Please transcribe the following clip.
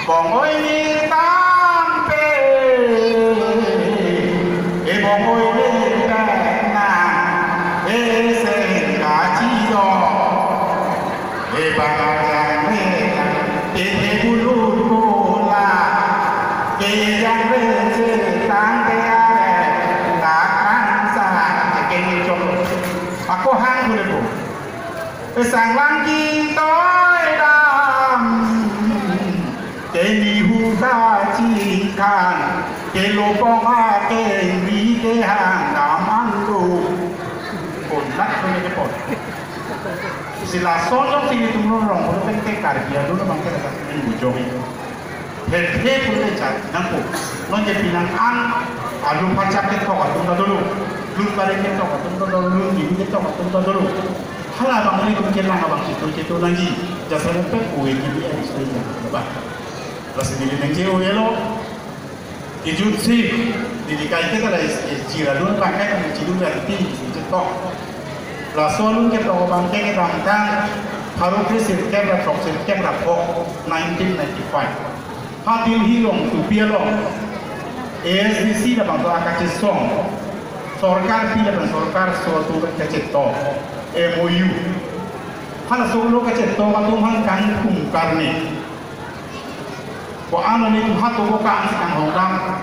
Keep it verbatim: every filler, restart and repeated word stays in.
Bong-oi ni tangte, e bong-oi ni tangna, e seng kachidon, e bang ajang re, e he bulu bola, e jang re se tangte are, tak angsa, e keni chok. Ako hang bule bo. Esang lang kingtoi dam, keni hu ba chingkan, kelo pong a keni ke hang dam an lo. Konat kene ke pon. Si lason jong si itum rong rong pon pen ke Karbi atum lo bang ke lakas ni bujong. Phe phe pule chat nangpo. Non ke pinang an alu pachak ketok atum ta dolo. Lun bare ketok atum ta dolo. Lun gini ketok atum ta dolo. Hala bang ilitum kelang abang situ situ nangji. Jasa pen kue gini ya istri ya. Ba. Lasi neli nangji o yelo. Kejut si, neli kaiketa la is, is chira lun bangkai kan chilu ya ti, ketok. Laso alun ketok bangkai kedamtang, pharo kre sirkep ra throk sirkep ra phok, nineteen ninety-five. Ha Delhi along, Tupi along, A S D C labangso akachesong, sorkar pi labang sorkar so atum kachetok, M O U. Halaso lo kachetok atum han kangthum karne. Ko-an nelitum ha to ko kang si kanghong dam.